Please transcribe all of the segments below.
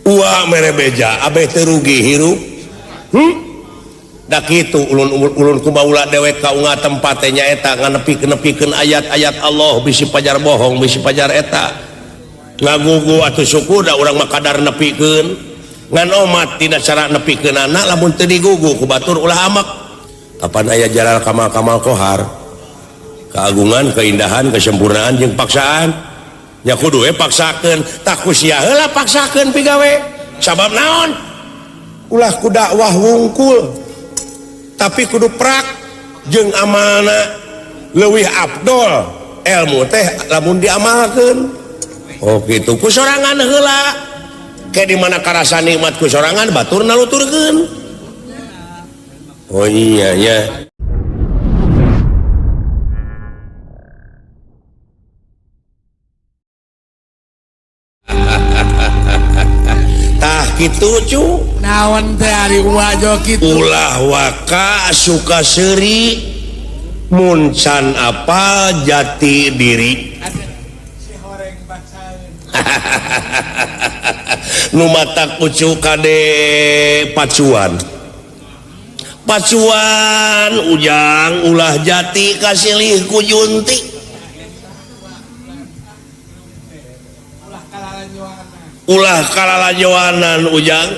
Ua mere beja abeh teu rugi hirup. Da kitu ulun ulun kumaula dewek ka unga tempat teh nyaeta nganepi-nepikeun ayat-ayat Allah bisi pajar bohong bisi pajar eta. Ngagugu atuh syukur da urang mah kadar nepikeun. Ngan omat tina cara nepikeunana lamun teu digugu ku batur ulah amek. Kapan aya jalal kamal kamal kohar? Keagungan, keindahan, kesempurnaan jeung paksaan. Nya kudu we paksakeun, tah ku sia heula paksakeun pigawe. Sabab naon? Ulah ku dakwah wungkul. Tapi kudu prak jeung amalna leuwih afdol ilmu teh lamun diamalkeun. Oh kitu ku sorangan heula. Ke di mana karasa nikmat ku sorangan batur naluturkeun. Oh iya nya. Tah kitu cu. Naon teh ari wajo kitu. Ulah waka suka seuri mun can apal jati diri. Nu matak ucu kade pacuan. Pacuan ujang ulah jati kasilih ku junti. Ulah kalalajoanan ujang.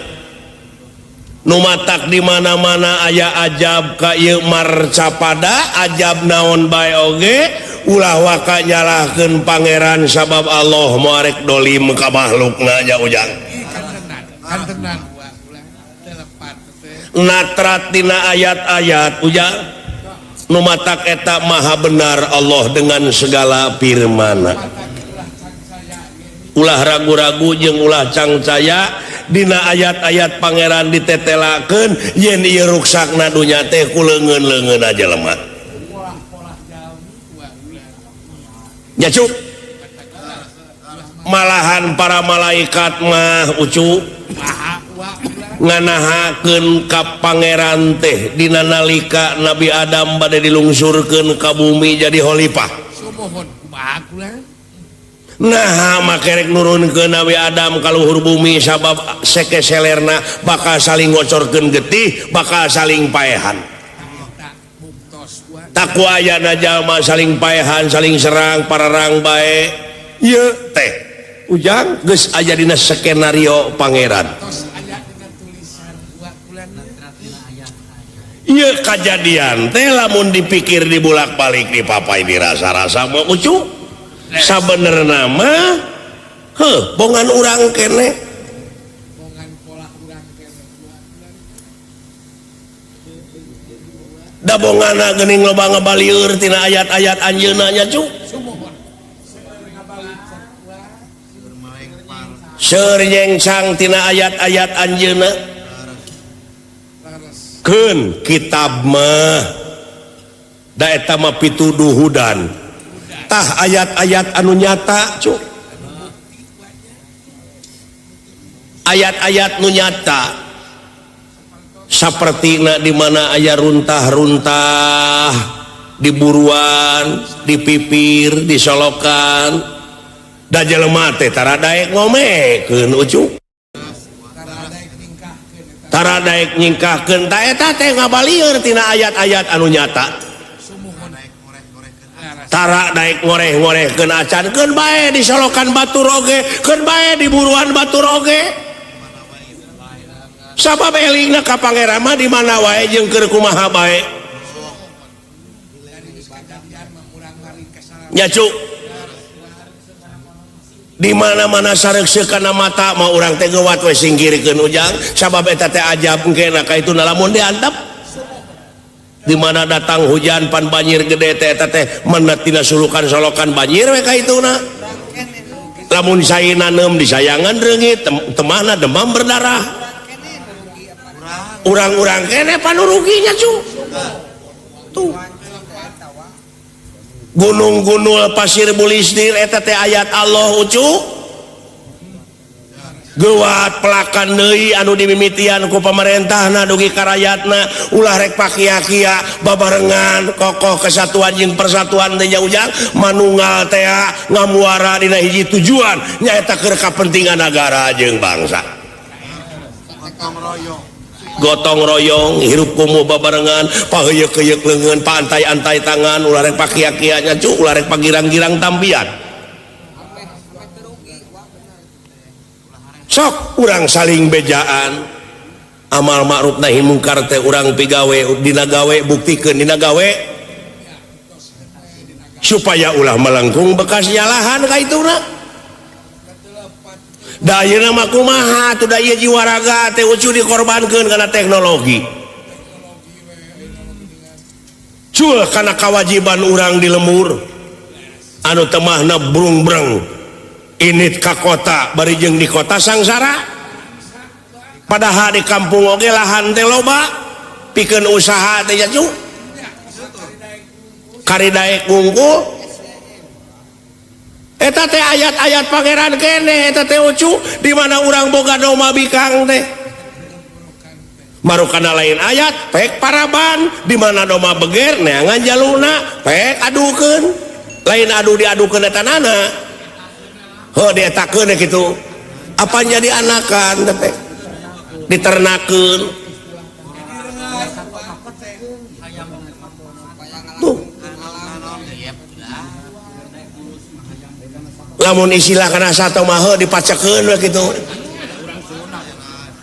Nu matak di mana-mana aya ajab ka ieu marcapada ajab naon bae oge ulah waka nyalahkeun pangeran sabab Allah moarek dolim ka makhlukna nya ujang. Natrat tina ayat-ayat ujang. Nu matak eta maha benar Allah dengan segala firmana. Ulah ragu-ragu jeung ulah cangcaya dina ayat-ayat pangeran ditetelakeun yen ieu ruksakna dunya teh ku leungeun-leungeun aja lemah. Nya cuk. Malahan para malaikat mah ucu nganahakeun ka pangeran teh dina nalika Nabi Adam bade dilungsurkeun ka bumi jadi khalifah. Nah makerek nurunkeun Nabi Adam ka luhur bumi sabab sekeselerna bakal saling ngocorkeun getih, bakal saling paehan. Takwa ayana jalma saling paehan, saling serang, pararang bae. Ieu teh ujang geus aya dina skenario pangeran. Ieu kajadian teh lamun dipikir dibulak-balik dipapai dirasa-rasa mah ucu. Sabenerna mah heuh bongan urang keneh. Da bongana geuning loba ngabalieur tina ayat-ayat anjeunna nya cu. Seur nyengsang tina ayat-ayat anjeunna. Keun kitab mah da eta mah pituduh hudan. Tah ayat-ayat anu nyata cu. Ayat-ayat nu nyata sapertina di mana aya runtah-runtah di buruan, di pipir, di solokan. Da jelema teh tara daek ngomekeun ucu. Tara daek nyingkahkeun ta eta teh ngabalieur tina ayat-ayat anu nyata. Tara daek ngoreh-ngorehkeun acan keun bae di solokan batur oge, keun bae di buruan batur oge. Sabab elingna ka pangeran mah di mana wae jeung keur kumaha bae. Nya cu. Di mana-mana sareukseuk kana mata mah urang teh geuwat we singkirkeun ujang sabab eta teh ajab engkena ka itu lamun diantep. Di mana datang hujan pan banjir gede teh eta teh menet tina sulukan solokan banjir we ka ituna. Lamun sae naneum disayangan reungit temahna demam berdarah. Urang-urang kene panuruginya cu. Tuh. Gunung-gunul pasir bulistir eta teh ayat Allah ucu. Geuwat pelakan deui anu dimimitian ku pamarentahna dugi ka rayatna ulah rek pakia-kia babarengan kokoh kesatuan jeung persatuan teh ujang manunggal tea ngamuara dina hiji tujuan nyaeta keur kapentingan nagara jeung bangsa. Gotong royong hirup kumuh babarengan paheuyeuk-heuyeuk leungeun paantai-antai tangan ulah rek pakia-kia nya cu ulah rek pagirang-girang tampian. Sok urang saling bejaan amal ma'ruf nahi mungkar teh urang pigawe dina gawe buktikeun dina gawe supaya ulah melengkung bekas nyalahan ka ituna. Da ayeuna mah kumaha atuh da ieu jiwa raga teh ucu dikorbankeun kana teknologi. Cul kana kawajiban urang di lembur anu temahna brungbreng init ka kota bari jeung di kota sangsara. Padahal di kampung oge lahan teh loba pikeun usaha teh nya cu. Kari daek wungkul. Eta teh ayat-ayat pangeran keneh eta teh ucu di mana urang boga doma bikang teh. Marukana lain ayat pek paraban di mana doma beger neangan jaluna pek adukeun. Lain adu diadukeun eta nana. Heuh dietakeun kitu. Apa jadi anakan teh pek diternakeun. Tuh. Lamun istilah kana sato mah heuh dipacekeun we kitu.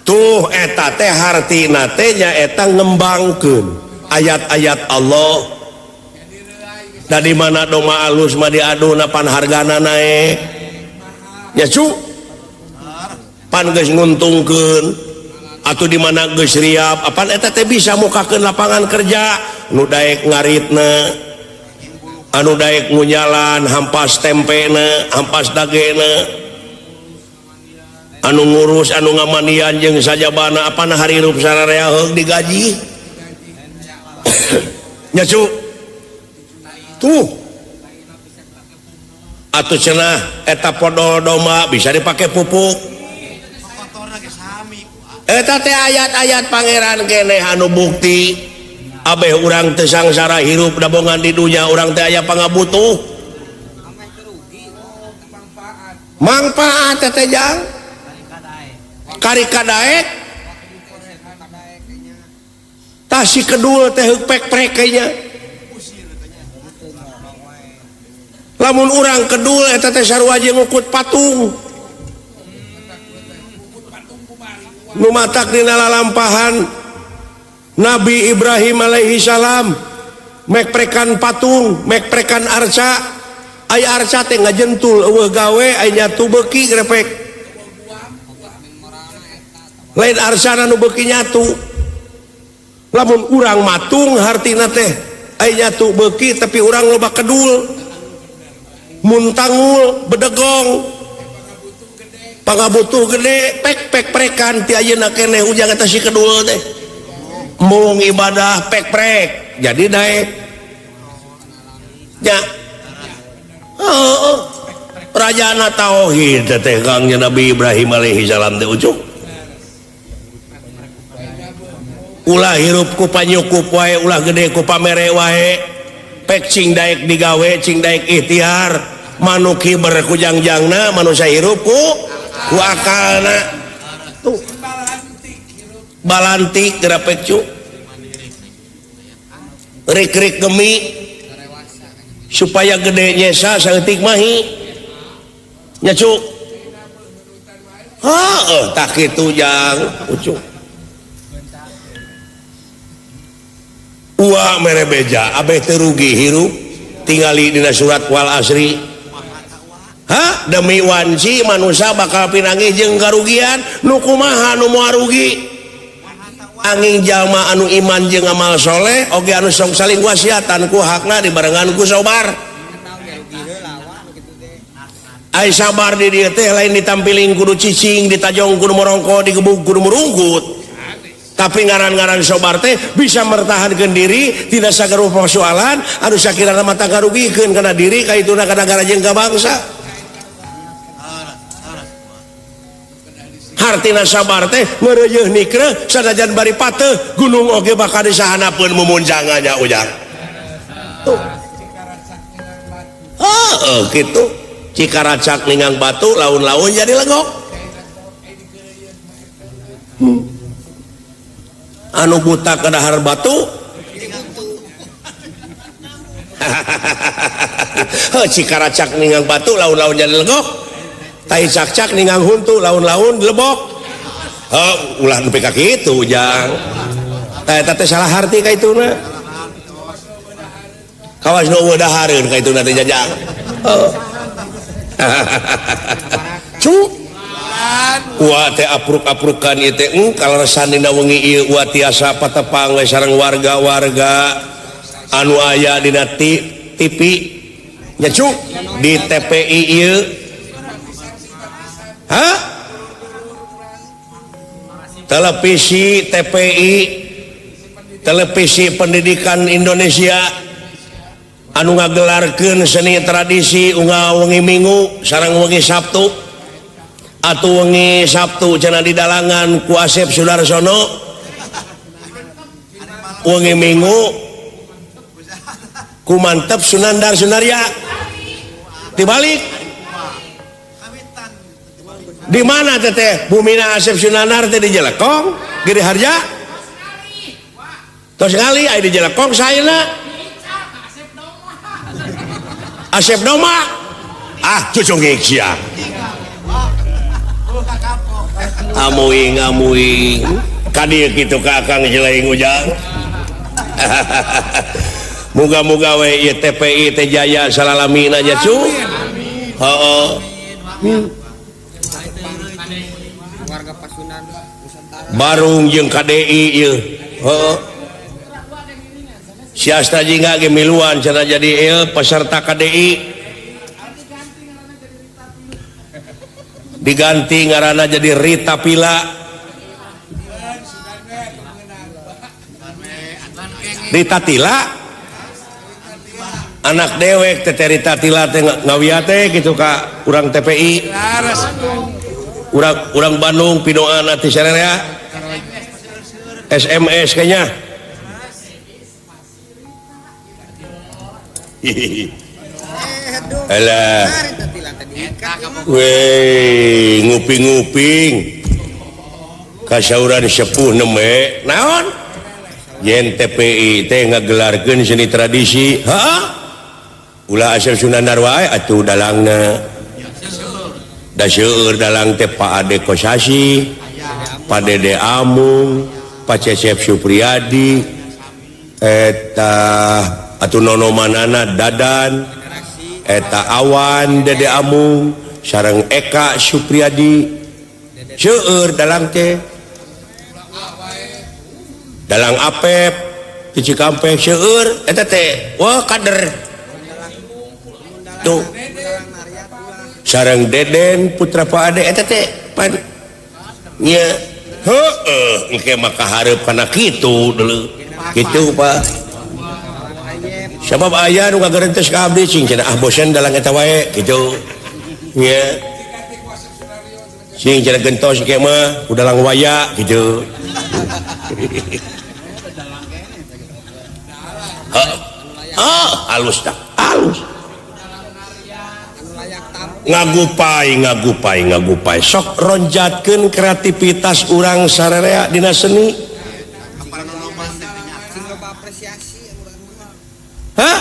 Tuh eta teh hartina teh nyaeta ngembangkeun ayat-ayat Allah. Da di mana doma alus mah diaduna pan hargana naek. Nya cu. Pan geus nguntungkeun atuh di mana geus riap apan eta teh bisa mukakeun lapangan kerja nu daek ngaritna. Anu daek ngunyalan hampas tempena hampas dagena anu ngurus anu ngamanian jeung sajabana apana harirup sararea heug digaji nya cu tuh atuh cenah eta podol domba bisa dipake pupuk eta teh ayat-ayat pangeran keneh anu bukti abeh urang teu sangsara hirup dabongan di dunya urang teh aya pangabutuh mangpaat teh jang kari kadaek tah si kedul teh heuk pek-prek nya lamun urang kedul eta teh sarua jeung ngukut patung nu matak dina lalampahan Nabi Ibrahim alaihi salam mekprekan patung, mekprekan arca, aya arca teh ngajentul eueuh gawe aya nyatu beuki grepek. Lain arcana nu beuki nyatu. Lamun urang matung hartina teh aya nyatu beuki tapi urang loba kedul. Muntangul, bedegong. Pangabutuh gede, pek-pek prekan ti ayeuna keneh ujang eta si kedul teh. Mung ibadah pek-prek jadi daek ya oh, rajana tauhid teh kangnya Nabi Ibrahim alaihi salam teh ucuk ulah hirup ku panyukup wae ulah gede ku pamere wae pek cing daek digawe cing daek ikhtiar manuk hiber ku jangjangna manusia hirup ku akalna tuh balantik gerapek cu rik-rik gemi supaya gede nyesa saeutik mahi nya cu heuh tak kitu jang ucu ua mere beja abeh teu rugi hirup tingali dina surat wal asri ha demi wanci manusia bakal pinanggih jeung karugian nu kumaha nu moal rugi angin jalma anu iman jeung amal soleh oge anu sok saling wasiatan ku hakna dibarengan ku sabar. Ai sabar di dieu teh lain ditampiling kudu cicing ditajong kudu morongko digebug kudu murungkut. Tapi ngaran-ngaran sabar teh bisa mertahankeun diri tidak sagala persoalan anu sakirana mata karugikeun kana diri ka ituna kana negara jeung ka bangsa. Hartina sabar teh ngeureuyeuh nikreuh sanajan bari pateuh gunung oge bakal disahanapeun mumuncangannya ujang. Tuh. Heuh kitu. Cikaracak ningang batu laun-laun jadi legok. Anu buta kadahar batu. Heuh cikaracak ningang batu laun-laun jadi legok. Tai cak-cak ningang huntu laun-laun lebok. Heuh ulah nepi ka kitu Ujang. Tah eta teh salah harti ka ituna. Kawas nu eueuh dahareun ka ituna teh jajang. Heuh. Cu Ua teh apruk-aprukan ieu teh kaleresan dina wengi ieu ua tiasa patepang we sareng warga-warga anu aya dina TV nya cu di TPI ieu. Hah? Televisi TPI, Televisi Pendidikan Indonesia anu ngagelarkeun seni tradisi unggal wengi Minggu sareng wengi Sabtu atuh wengi Sabtu cenah di dalangan ku Asep Sudarsono, wengi Minggu ku Mantep Sunandar Sunarya. Dibalik di mana teteh bumina Asep Sunandar teh di Jelekong Giri Harja tos ngali aya di Jelekong saena Asep Doma ah cucung sia amuing amuing kadieu kitu ka Akang Jelaing Ujang. Muga-muga we ieu TPI teh jaya salalamina nya cu. Heeh. Barung jeung KDI ieu. Heeh. Siasta jingga ge miluan cenah jadi ieu peserta KDI. Diganti ngaranna jadi Rita Pila. Rita Tila anak dewek teh Rita Tila teh ngawia teh gitu ka urang TPI. Urang Bandung pidoana ti sararea. SMS kayaknya. Alah. Weh, nguping-nguping. Kasauran sepuh neme. Naon? Yen TPI teh ngagelarkeun seni tradisi. Heeh. Ulah Asep Sunandar wae atuh dalangna. Da seueur dalang teh Pak Ade Kosasi, Pak Dede Amung, Pak Cecep Supriyadi, eta atuh nonomanana Dadan, eta Awan Dede Amung, sareng Eka Supriyadi. Seueur dalang teh. Dalang Apep di Cikampek seueur eta teh wah kader. Tuh. Sareng Deden putra Pak Ade eta teh pan nya heueuh engke mah kahareup kana kitu deuleu. Kitu Pak. Sabab aya nu ngagerentes ka abdi cing cenah ah bosen dalang eta wae kitu. Nya. Sing cenah gentos engke mah ku dalang waya kitu. Heeh. Halus dah, halus. Ngagupai, ngagupai, ngagupai. Sok ronjatkeun kreativitas urang sararea dina seni. Hah?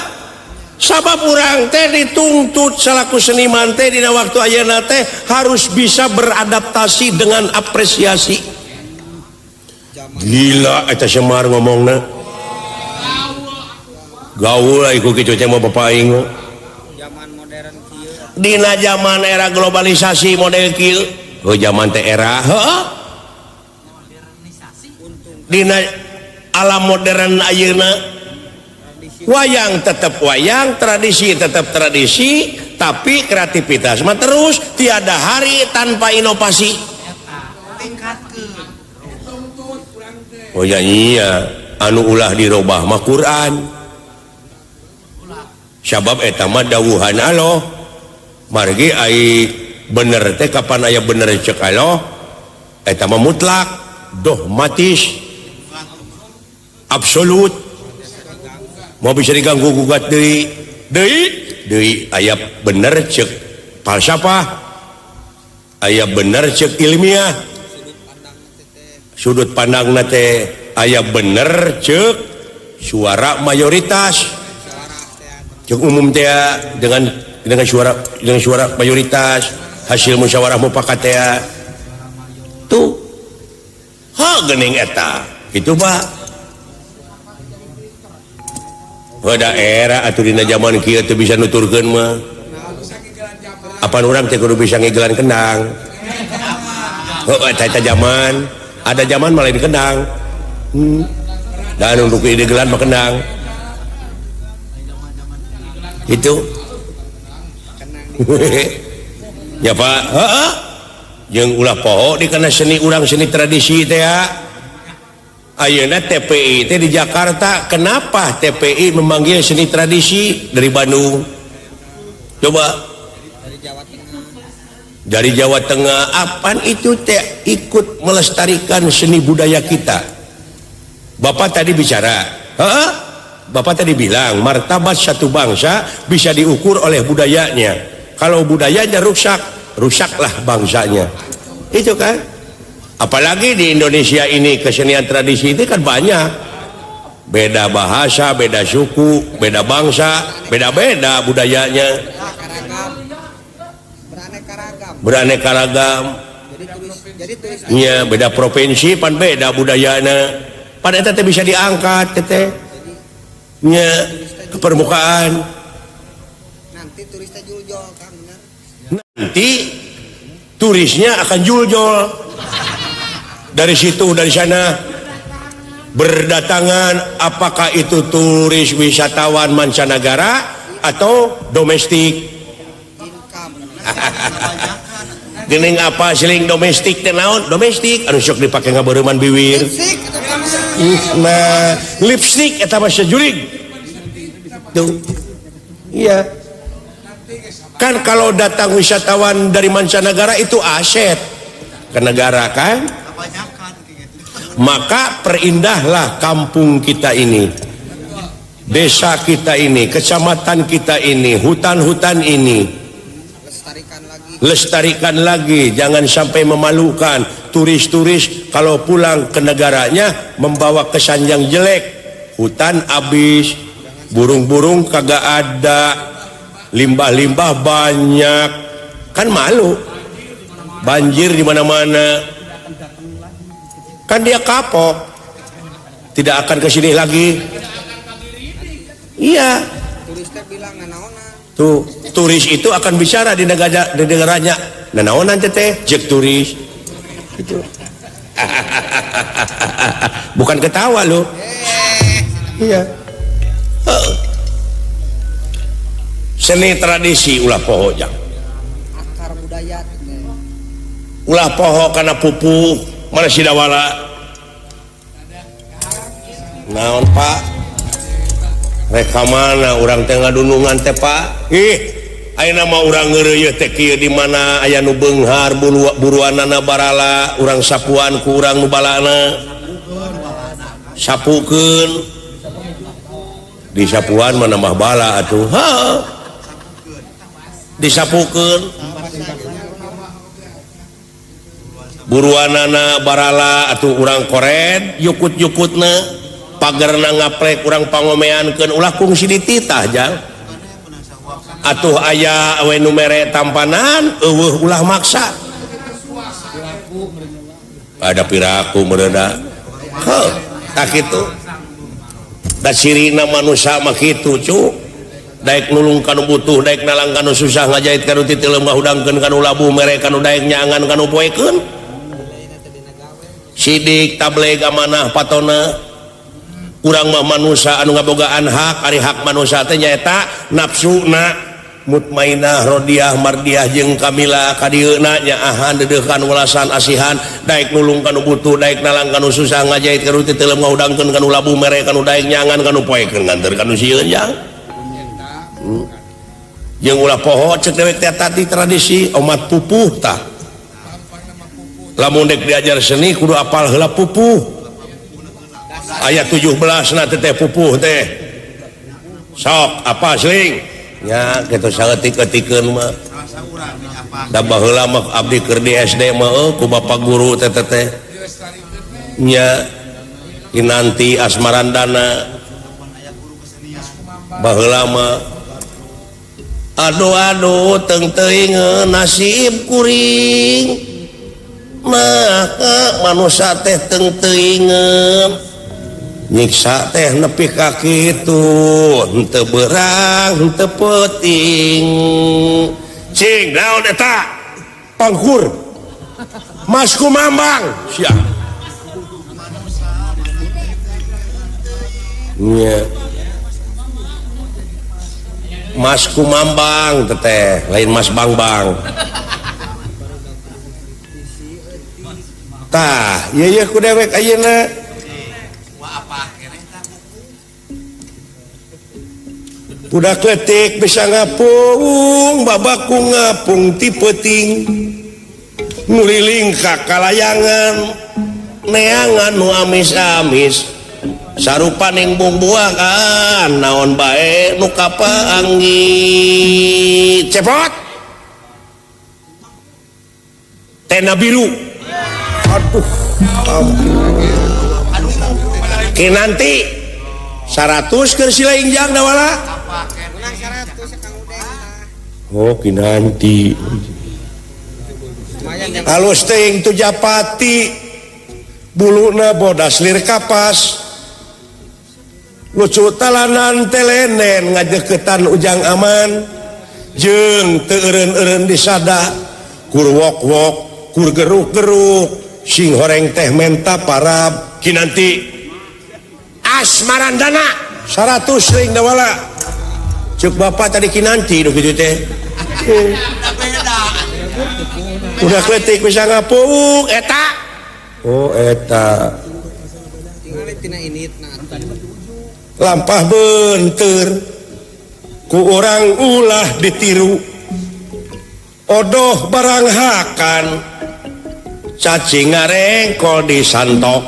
Sabab urang teh dituntut salaku seniman teh dina waktu ayeuna teh harus bisa beradaptasi dengan apresiasi. Gila eta Semar ngomongna. Gaul lah iku kitu teh mah bapak aing. Dina zaman era globalisasi model kieu, oh zaman teh era, heuh. Dina alam modern ayeuna wayang tetap wayang, tradisi tetap tradisi, tapi kreativitas mah terus tiada hari tanpa inovasi. Oh ya iya, anu ulah dirobah mah Quran. Sabab eta mah dawuhan Allah. Margi ai bener teh kapan aya bener cek Allah eta mah mutlak, dogmatis, absolut. Mau bisa diganggu gugat deui, deui, deui aya bener cek falsafah, aya bener cek ilmiah. Sudut pandangna teh Aya bener cek suara mayoritas. Cek umum teh dengan suara mayoritas hasil musyawarah mufakat teh. Tuh. Ha geuning eta. Kitu Pak. Pada era atuh dina zaman kieu teu bisa nuturkeun mah. Apan urang teh kudu bisa ngigelan kendang. Oh, eta zaman, ada zaman malah di kendang. Dan untuk digelan mah kendang. Itu. Ya Pak, heeh. Jeung ulah poho di kana seni urang seni tradisi teh ya. Ayeuna TPI teh di Jakarta, kenapa TPI memanggil seni tradisi dari Bandung? Coba dari Jawa Tengah, apaan itu teh ikut melestarikan seni budaya kita. Bapak tadi bicara, heeh? Bapak tadi bilang martabat satu bangsa bisa diukur oleh budayanya. Kalau budayanya rusak, rusaklah bangsanya. Itu kan? Apalagi di Indonesia ini kesenian tradisi itu kan banyak. Beda bahasa, beda suku, beda bangsa, beda-beda budayanya. Beraneka ragam. Iya, beda provinsi pan beda budayana. Pan eta teh bisa diangkat teh. Nya ke permukaan. Nanti turisnya juljol Kang, benar. Nanti turisnya akan juljol. Dari situ, dari sana berdatangan, apakah itu turis wisatawan mancanegara atau domestik. Gening apa seling domestik teh naon? Domestik anu sok dipake ngabareuman biwir. Nah, lipstick eta mah sajurig. Tuh. Iya. Kan kalau datang wisatawan dari mancanegara itu aset ke negara kan? Maka perindahlah kampung kita ini, desa kita ini, kecamatan kita ini, hutan-hutan ini. Lestarikan lagi, jangan sampai memalukan turis-turis kalau pulang ke negaranya membawa kesan yang jelek. Hutan habis, burung-burung kagak ada, limbah-limbah banyak, kan malu. Banjir di mana-mana. Kan dia kapok, tidak akan ke sini lagi. Iya. Tuh, turis itu akan bicara di negara, di negaranya. Nanaonan teh, jek turis. Gitu. Bukan ketawa loh. Iya. Seni tradisi ulah poho jang. Akar budaya. Ulah poho kana pupuh. Mana sidawala? Naon Pak? Reka mana urang teh ngadunungan teh Pak? Ih, ayeuna mah urang ngeureuyeuh teh kieu di mana aya nu beunghar buruanana barala, urang sapuan ku urang nu balana. Sapukeun. Di sapuan mah nambah bala atuh. Heuh. Disapukeun. Buruanana barala atuh urang kored yukut-yukutna pagerna ngaplek urang pangomeankeun ulah kungsi dititah jang atuh aya we nu mere tampanan eueuh ulah maksa ada piraku meureuna heuh tah kitu da cirina manusia mah kitu cu daek nulung kanu butuh daek nalang kanu susah ngajait kanu titileum ngahudangkeun kanu labuh mere kanu daek nyangan kanu poekeun sidik tableg amanah patona urang mah manusia anu ngabogaan hak ari hak manusia teh nyaeta nafsuna mutmainah rodiah mardiah jeung kamila kadieuna nyaahan deudeuhkan welasan asihan daek nulung kanu butuh daek nalang kanu susah ngajait kanu titileum ngahudangkeun kanu labuh mere kanu daek nyangan kanu poekeun nganter kanu sieun jang jeung ulah poho cek dewek teh tadi tradisi omat pupuh tah. Lamun dek diajar seni kudu apal heula pupuh. Ayat 17 na teh pupuh teh. Sok apa seling? Nya kitu saeutik-eutikeun mah. Da baheula mah abdi keur di SD mah ku bapak guru teh teh. Nya Kinanti Asmarandana baheula mah aduh aduh teng teuing nasib kuring nah manusia teh teng teuing nyiksa teh nepi ka kitu henteu beurang henteu peuting cing naon eta pangkur Mas Kumambang sia nya Mas Kumambang teteh lain Mas Bangbang tah ieu ye ku dewek ayeuna budak leutik bisa ngapung babaku ngapung ti peuting nguriling ka kalayangan neangan nu amis-amis sarupaning bungbuangan naon bae nu kapaanggi cepot tenda biru aduh ampun Kinanti 100 keur sila ingjang dawala oh Kinanti halus teuing tu japati buluna bodas lir kapas lucu talanan telenen ngajeketan ujang aman jeung teu eureun-eureun disada kur wok-wok kur geruk-geruk sing horeng teh menta parab Kinanti Asmarandana 100 ring dawala cek bapak tadi Kinanti nu kitu teh udah kletik bisa ngapung eta oh eta lampah benteur ku urang ulah ditiru odoh barang hakan cacing ngarengkol disantok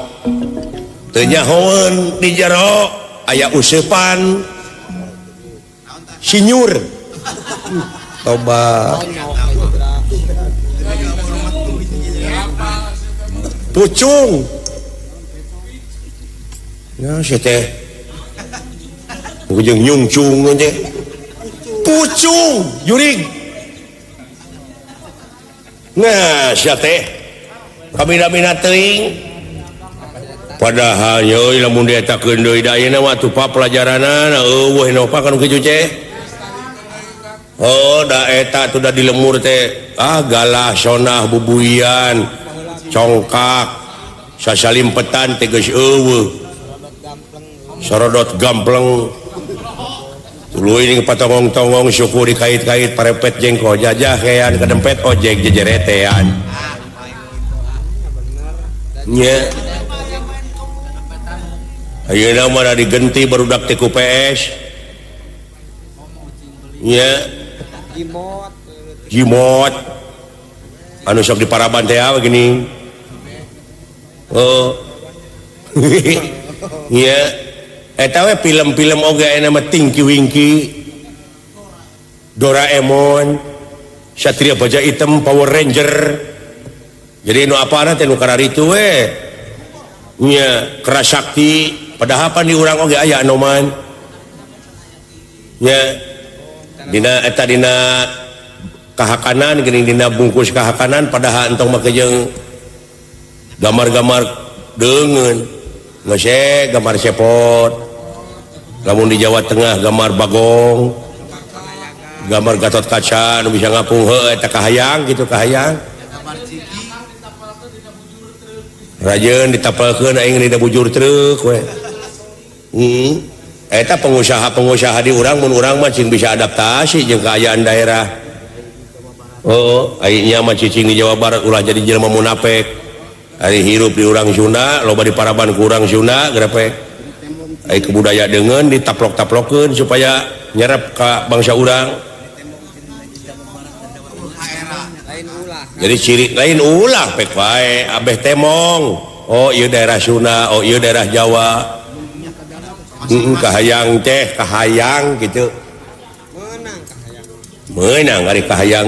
teu nyahoeun di jero aya useupan sinyur toba pucung ya si teh ujung nyungcung teh pucung jurig nah si teh kamina-mina teuing padahal yeuh lamun dietakeun deui da ayeuna mah atuh pelajaranana eueuh nopa kan kitu ceh oh da eta tuh da di lemur teh ah galah sonah bubuian congkak sasalimpetan teh geus eueuh sorodot gampleng tuluy ning patongong-tongong syukur dikait-kait parepet jengkol jajah kean kadempet ojek jejeretean nya ayeuna mah da digenti barudak teh ku PS nya jimot anu sok di paraban teh gini oh nya eta we film-film oge aya mah Tinky Winky Doraemon Satria Baja Hitam Power Ranger jadi nu apana teh nu kararitu we nya Kerasakti padahal pan di urang oge aya anoman nya dina eta dina kahakanan geuning dina bungkus kahakanan padahal entong make jeung gambar-gambar deungeun geus gambar cepot lamun di Jawa Tengah gambar Bagong gambar Gatot Kaca nu bisa ngapung heuh eta kahayang kitu kahayang rajeun ditapelkeun aing dina bujur truk we eta pengusaha-pengusaha di urang mun urang mah cing bisa adaptasi jeung kaayaan daerah oh ayeuna mah cicing di Jawa Barat ulah jadi jelema munafik ari hirup di urang Sunda loba di paraban ku urang Sunda grepe ari kebudaya deungeun ditaplok-taplokeun supaya nyerep ka bangsa urang jadi ciri lain ulah pek wae abeh temong oh ieu daerah Sunda oh ieu daerah Jawa kahayang teh kahayang gitu meunang ari kahayang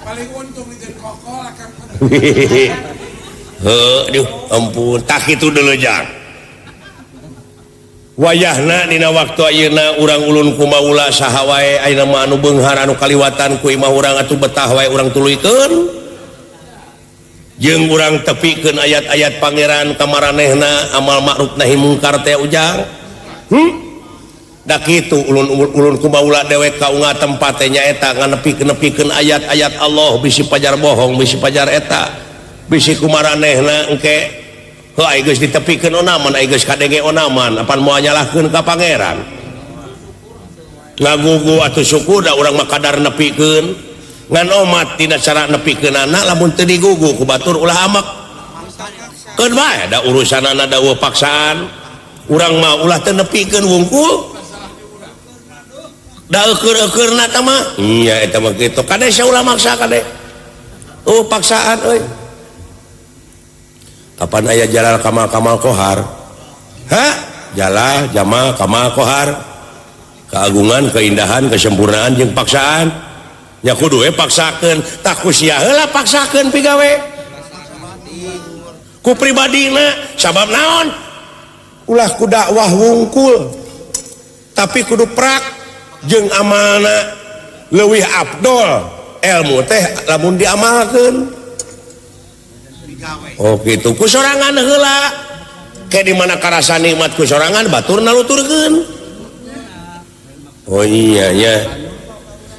paling untung di kokol akan Heuh, duh, ampun, tah kitu deuleu jang. Wayahna dina waktu ayeuna urang ulun kumaula saha wae ayeuna mah anu beunghar anu kaliwatan ku imah urang atuh betah wae urang tuluykeun. Jeung urang tepikeun ayat-ayat pangeran ka maranehna amal ma'ruf nahi mungkar teh ujang. Da kitu ulun kumaula dewek ka unga tempat teh nyaeta nganepi-nepikeun ayat-ayat Allah bisi pajar bohong bisi pajar eta bisi kumaranehna engke heuh ai geus ditepikeun onaman ai geus kadenge onaman apan moal nyalahkeun ka pangeran ngagugu atuh syukur da urang mah kadar nepikeun ngan omat tina cara nepikeunana lamun teu digugu ku batur ulah amek keun bae da urusanana da eueuh paksaan urang mah ulah teu nepikeun wungkul da eueur-eueurna tah mah nya eta mah kitu kade sia ulah maksa kade oh paksaan euy. Kapan aya Jalal Kamal Kamal Kohar? Ha? Jalal Jamal Kamal Kohar. Keagungan, keindahan, kesempurnaan jeung paksaan. Nya kudu we paksakeun, tah ku sia heula paksakeun pigawe. Ku pribadina sabab naon? Ulah ku dakwah wungkul. Tapi kudu prak jeung amalna leuwih afdol ilmu teh lamun diamalkeun. Oh gitu ku sorangan heula ke di mana karasa nikmat ku sorangan batur naluturkeun. Oh iya nya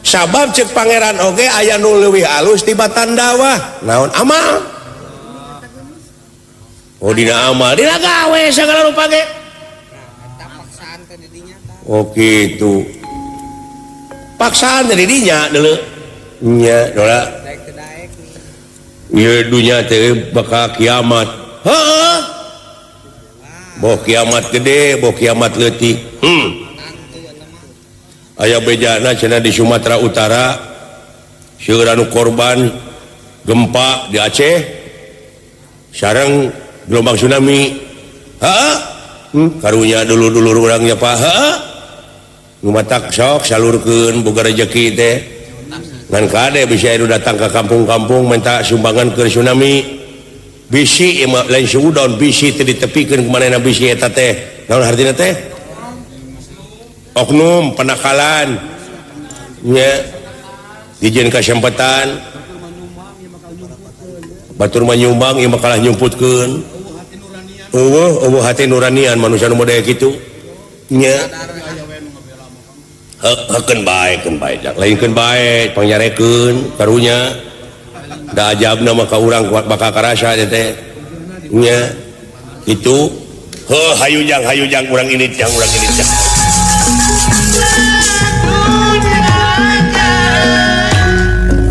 sabab cek pangeran oge aya nu leuwih alus tibatan dakwah naon amal. Oh dina amal dina gawe sagala rupa ge. Oh gitu paksaan teh di dinya deuleu nya dola. Ieu dunya teh bakal kiamat. Heeh. Boh kiamat gede, boh kiamat leutik. Aya bejana cenah di Sumatera Utara seueur anu korban gempa di Aceh sareng gelombang tsunami. Heeh. Karunya dulur-dulur urang nya Pak. Heeh. Nu matak sok salurkeun boga rejeki teh. Ngan kade bisa itu datang ke kampung-kampung minta sumbangan ke tsunami bisi lain suudon bisi teh ditepikeun kumanehna bisi eta teh naon hartina teh oknum penakalan nya dijieun kasempetan batur mah nyumbang ieu mah kalah nyumputkeun eueuh eueuh hati nuranian manusia nu model kitu nya. Heukeun bae keun bae lain keun bae pangyarekeun karunya da ajabna mah ka urang kuat bakal karasa teh nya kitu heuh hayu jang urang ini jang urang ini jang.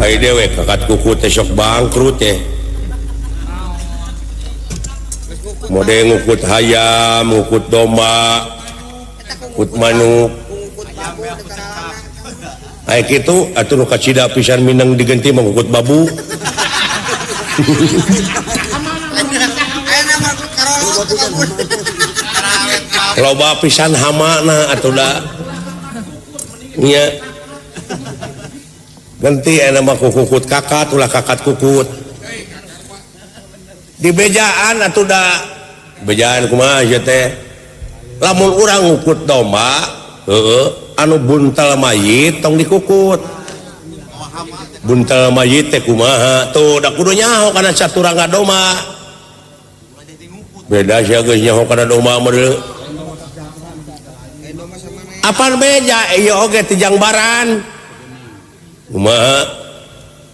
Ai dewe kakat kuku teh sok bangkrut teh mode ngukut hayam ngukut domba ngukut manuk. Ai kitu atuh nu kacida pisan minang digenti mah ngukut babu. Loba pisan hamana atuh da. Nya. Genti ayeuna mah kukut kakat ulah kakat kukut. Di bejaan atuh da. Bejaan kumaha ieu teh? Lamun urang ngukut domba, heueuh anu buntal mayit tong dikukut. Buntal mayit teh kumaha tuh da kudu nyaho kana saturangga domba. Beda sia geus nyaho kana domba mah deuleu. Apan beja ieu oge ti jangbaran. Kumaha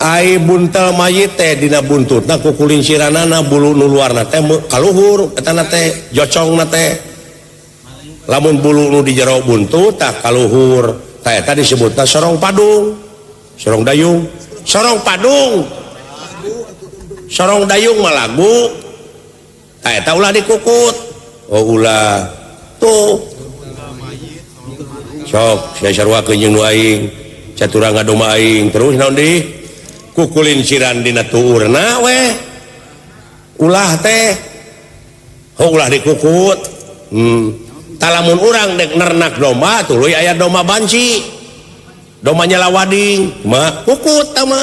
ai buntal mayit teh dina buntutna kukulinciranana bulu nu luarna teh kaluhur etana teh jocongna teh. Lamun bulu nu di jero buntut tah kaluhur tah eta disebutna sorong padung sorong dayung sorong padung sorong dayung mah lagu tah eta ulah dikukut. Oh ulah tuh sok sia saruakeun jeung nu aing caturangga domba aing terus naon deui kukulinciran dina tuurna we ulah teh oh ulah dikukut. Talamun urang dek nernak domba tuluy aya domba banci domba nyalawading mah kukut tah mah.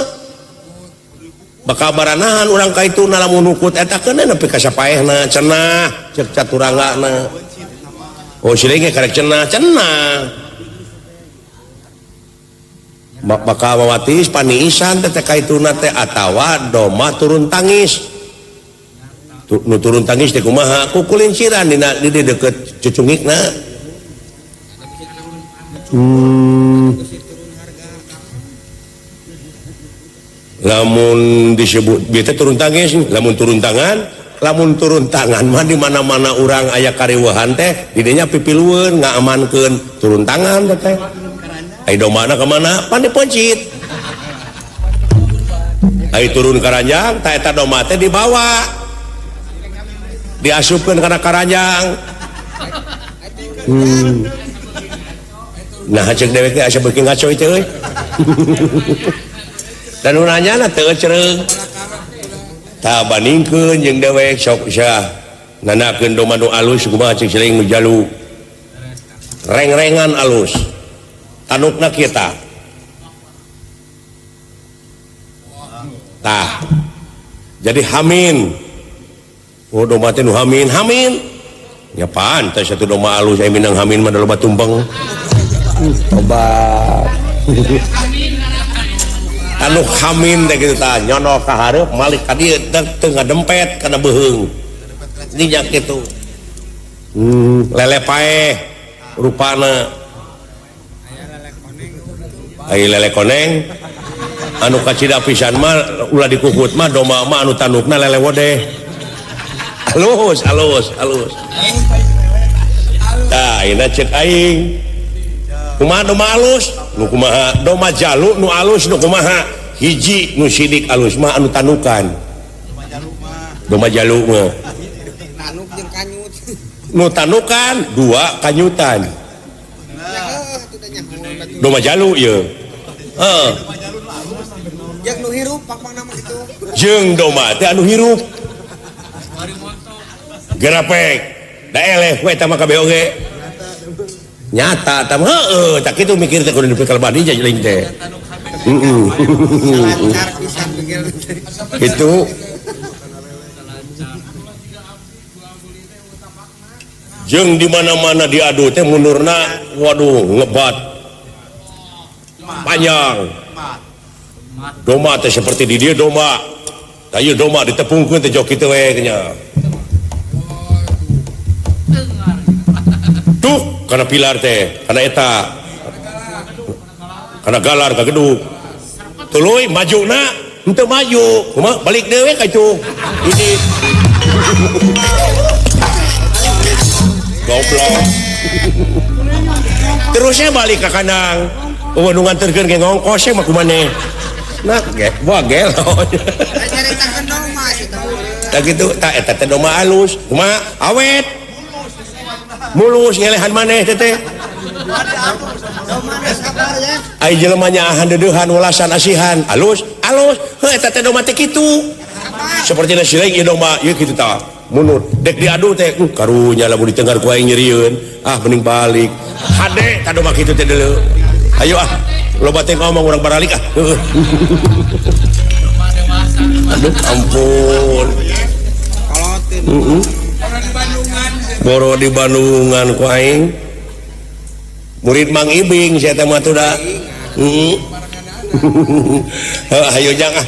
Bakal baranahan urang ka itu na lamun nukut eta keun nepi ka sapaehna cenah cek caturanggana. Oh siling ge karek cenah cenah. Bakal mawatis paniisan teh ka ituna teh atawa doma turun tangis. Nu turun tangis teh kumaha? Kukulinciran dina di deukeut cucungikna. Lamun disebut bieu teh turun tangis, lamun turun tangan mah di mana-mana urang aya kariweuhan teh didinya pipilueun ngaamankeun turun tangan teh. Ai domana ka mana? Pan dipencit. Ai turun karanjang ta eta doma teh dibawa. Diasupkeun kana karanjang. Nah cek dewek teh asa beuki ngaco teh euy. Dan nu nanyana teu cereung. Tah bandingkeun jeung dewek sok sia nanakeun doma nu alus kumaha cek siling nu jalu. Reng-rengan alus. Tanukna kita. Tah. Jadi hamin. Oh doma teh nu hamin, hamin. Nya pantes atuh doma alus aya minang hamin mah loba tumpeng. Tobat. Anu hamin teh kitu tah nyonok ka hareup malik ka dieu teu ngadempet kana beuheung. Nya kitu. Lele paeh rupana. Ai lele koneng anu kacida pisan mah ulah dikukut mah doma mah anu tanukna lele wodeh. Alus alus alus. Tah ayeuna ceuk aing. Kumaha doma alus? Nu kumaha? Doma jalu nu alus nu kumaha? Hiji nu sidik alus mah anu tanukan. Doma jalu mah. Tanuk jeung kanyut. Nu tanukan dua kanyutan. Doma jalu ieu. Heeh. Jeung nu hirup pang-pangna mah kitu. Jeung doma teh anu hirup. Gerapek. Da eleh we eta mah kabeh oge. Nyata tam heueuh tak kitu mikir teh kudu dipikir badi jeung teh. Heeh. Kitu. Jeung di mana-mana diadu teh mundurna waduh ngebat. Panjang. Doma teh seperti di dieu doma. Tah ieu doma ditepungkeun teh jok kitu we nya. Tuh kana pilar teh, kana eta. Kana galar ka gedug. Tuluy majuna henteu maju. Kumaha balik deui we ka itu. Ini. Goblok. Terusnya balik ka kandang. Eueuh nu nganterkeun ge ngongkos mah kumaneh. Nah, ge, wah gelo. Tah kitu, tah eta teh doma alus. Kumaha? Awet. Mulus ngelehan maneh teh teh. Ai jelema nyaahan deudeuhan welasan asihan. Alus, alus. Heuh eta teh doma teh kitu. Sapertina sileung ieu doma, ieu kitu tah. Mundur, dek diadu teh, karunya lamun ditenggar ku aing nyerieun. Ah mending balik. Hade tah doma kitu teh deuleu. Ayo ah, loba teh ngomong urang baralik ah. Aduh ampun. Boro di Bandungan ku aing. Murid Mang Ibing saya teh mah tuh da. Heeh. Ayo jang ah.